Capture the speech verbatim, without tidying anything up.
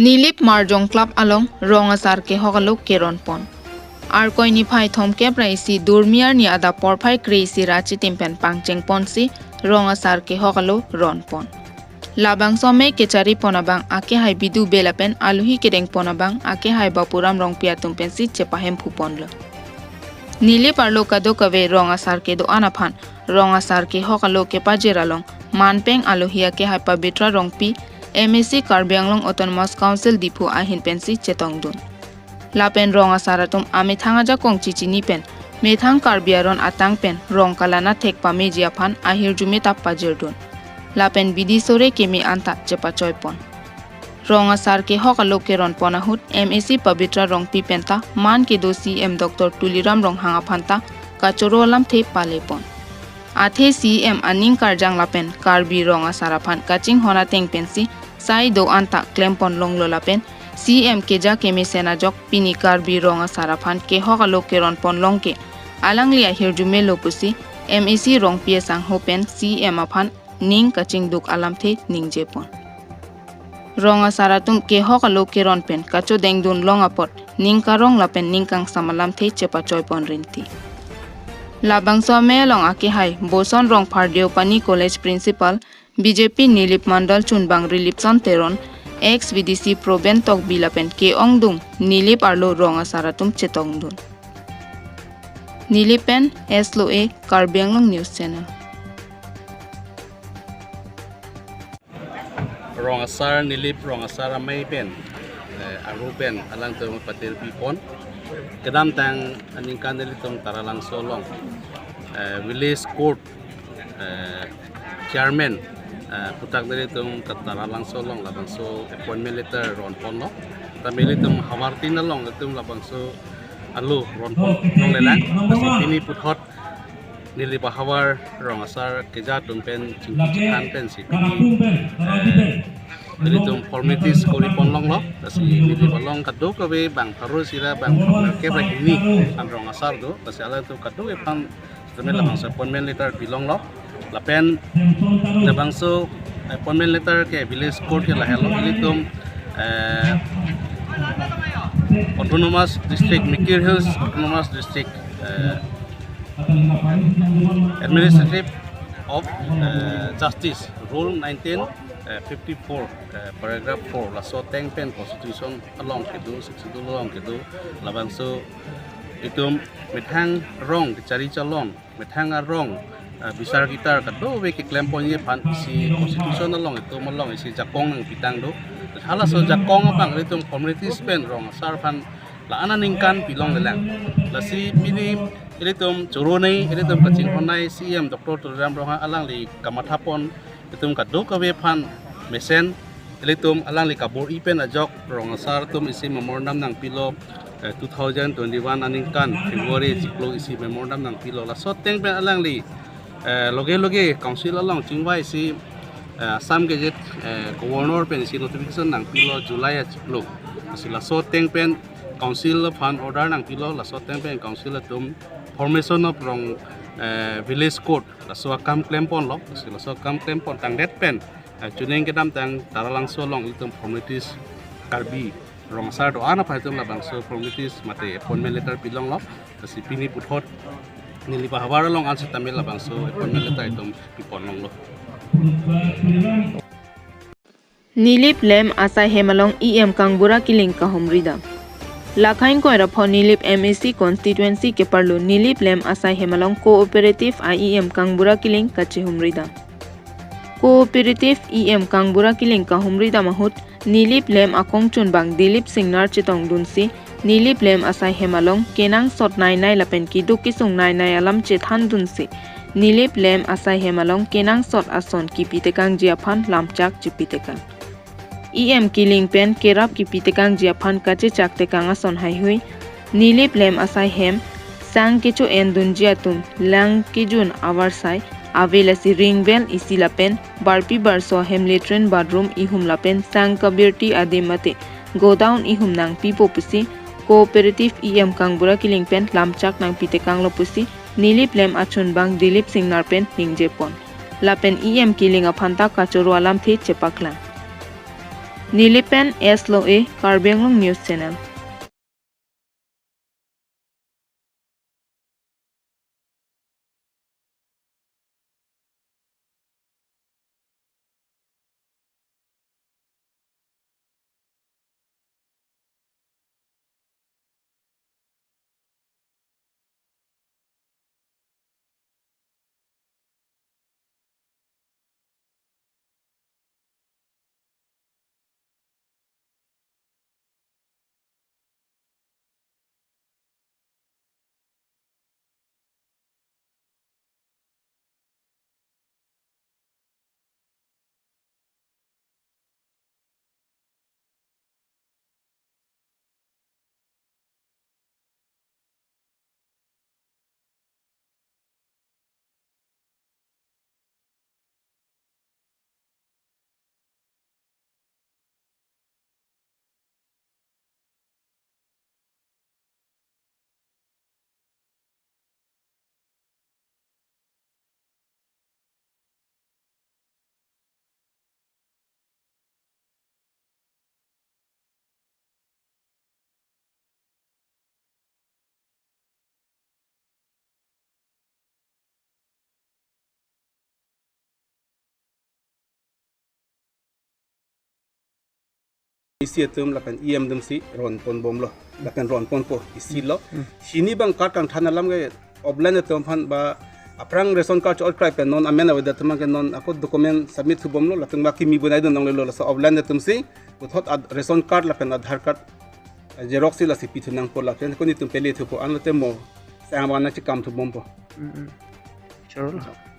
Nilip Marjong Club along rong asar kehok alo keron pon. Arkoi niphai thomkep ra isi Durmi arni adap porphai kre isi ra chitim pen pangcheng ponsi rong asar kehok alo ron pon. Labangso amei kechari pon abang akehai Bidu Bey lapen alohi kedeng pon abang akehai Bapuram Rongpi atum pensi chepahem phu ponlo. Nilip arlo kadokave rong asar kedo-an aphan rong asar kehok alo kepajir along manpeng alohi akehai Pabitra Rongpi, M A C Karbi Anglong Autonomous Council Diphu ahin pensi chetongdun. Lapen rong asar atum amethang ajakong chichini pen methang Karbi aron atang pen rong kalan athek pameji aphan ahirjume ta pajirdun. Lapen bidi sore keme anta chepachoi pon. Rong asar kehok alo keron pon ahut M A C Pabitra Rongpi penta man kedo C M Doctor Tuliram Ronghang aphanta kachoro alamthe pale pon. Athe C M aning karjang lapen Karbi rong asar aphan kachinghon ateng pensi sai do-an ta klem pon longlo lapen C M keja kemesen ajok pini Karbi rong asar aphan kehok alo keron pon longke alangli ahirjume lo pusi M A C Rongpi asangho pen C M aphan ning kachingduk alamthe ningje pon. Rong asar atum kehok alo keron pen kachodengdun long apot ning karong lapen ning kangsam alamthe chepachoi pon rinti. Labangso amei along akehai Boson Rongphar Deopani College Principal, B J P Nilip Mandal chunbang Rilipson Teron, ex V D C Proben Tokbi lapen ke-ongdung Nilip arlo rong asar atum chetongdun. Nilip pen S Loe, Karbi Anglong News Channel. Rong asar, Nilip rong asar amei pen, eh, aru pen alangtum patir pipon. Kedamtang aningkan nelitum Taralangso along, eh, Village Court, eh, Chairman, eh, puthak nelitum ke Taralangso along labangso appointment letter ron ponlo. Tame nelitum havartin along nelitum labangso alo ron pon longlelang. Lasi pini puthot Nilip ahavar rong asar keja atum pen chingki chinghan pensi pini, eh, nelitum formalities kori pon longlo. Lasi Nilip along kadokave bang pharo isi ra bang pharo kep ra hini an rong asar do. Lasi alangtum kadokave aphan tame labangso appointment letter pilonglo. Lapen labangso appointment letter ke Village Court ke lahelo, ilitum, eh, Autonomous District, Mikir Hills Autonomous District, eh, Administrative of, eh, Justice, Rule nineteen, eh, fifty-four, eh, paragraph four, laso ateng pen Constitution along kedo, Sixth Schedule along kedo, labangso itum methang rong kechari chalong, methang arong, eh, bisar kitar kadokave keklem ponji aphan isi Constitution along itum along isi jakong nangpitang do. Halaso jakong abang ilitum formalities pen rong asar aphan la-an aningkan pilonglelang. Lasi pini ilitum choro nei, ilitum kachinghon nei, C M Doctor Tuliram Ronghang alangli kamatha pon itum kadokave aphan mesen, ilitum alangli kabor-i pen ajok rong asar atum isi memorandum nangpilo, eh, two thousand twenty-one aningkan February chiklo isi memorandum nangpilo. Laso ateng pen alangli, eh, loge loge council along chingvai isi, eh, Assam Gazette, eh, Governor pen isi notification nangpilo July achiklo. Lasi laso ateng pen council aphan order nangpilo, laso ateng pen council atum formation of rong, eh, village court, laso akam klem ponlo. Lasi laso akam klem pon tangdet pen, eh, chuning kedamtang Taralangso along ilitum formalities Karbi rong asar do-an aphan itum labangso formalities mate appointment letter pilonglo. Lasi pini puthot Nilip ahavar along an setame labangso appointment letter itum pipon longlo. Nilip Lem asai hem along E M Kangbura Killing kahumridam. Lakhain Koirapho Nilip M A C constituency keparlo Nilip Lem asai hem along Cooperative a E M Kangbura Killing kachihumridam. Cooperative E M Kangbura Killing kahumridam ahut Nilip Lem akongchunbang Dilip Singnar chetongdunsi Nilip Lem asai hem along kenangsot nainai lapen keduk kesung nainai alam chethandunsi Nilip Lem asai hem along kenangsot ason kipitekangji aphan lamchak chipitekang. E M Killing pen kerap kipitekangji aphan kachechak tekang ason haihui Nilip Lem asai hem sang kecho-endunji atum lang kejun avarsai ave, lasi ringvang isi lapen barpi barso ahem latrine bathroom ihum lapen sang kabirti adim mate godown ihum nangpipo pusi Cooperative E M Kangbura Killing pen lamchak nangpitekanglo pusi Nilip Lem achunbang Dilip Singnar pen ningjepon. Lapen E M Killing aphanta kachoro alamthe chepaklang. Neli pen S Lo-e, Karbi Anglong News Channel. E C atum lapen E M atum si ron pon bomlo, lapen ron ponpo, isi lo. Hini abang card kangthan alam ke offline atum aphan ba aphrang ration card chokrai pen non amen avedet atum ke non ako document submit thu bomlo, lapen ba kimi bonai dun nanglelo, laso offline atum si puthot ad-, ration card lapen Aadhaar card, eh, xerox si lasi pithu nangpo, lapen ako netum pele thupo, anlote mo sang abang nangchekam thu bompo. Mm, mm. Choro lo.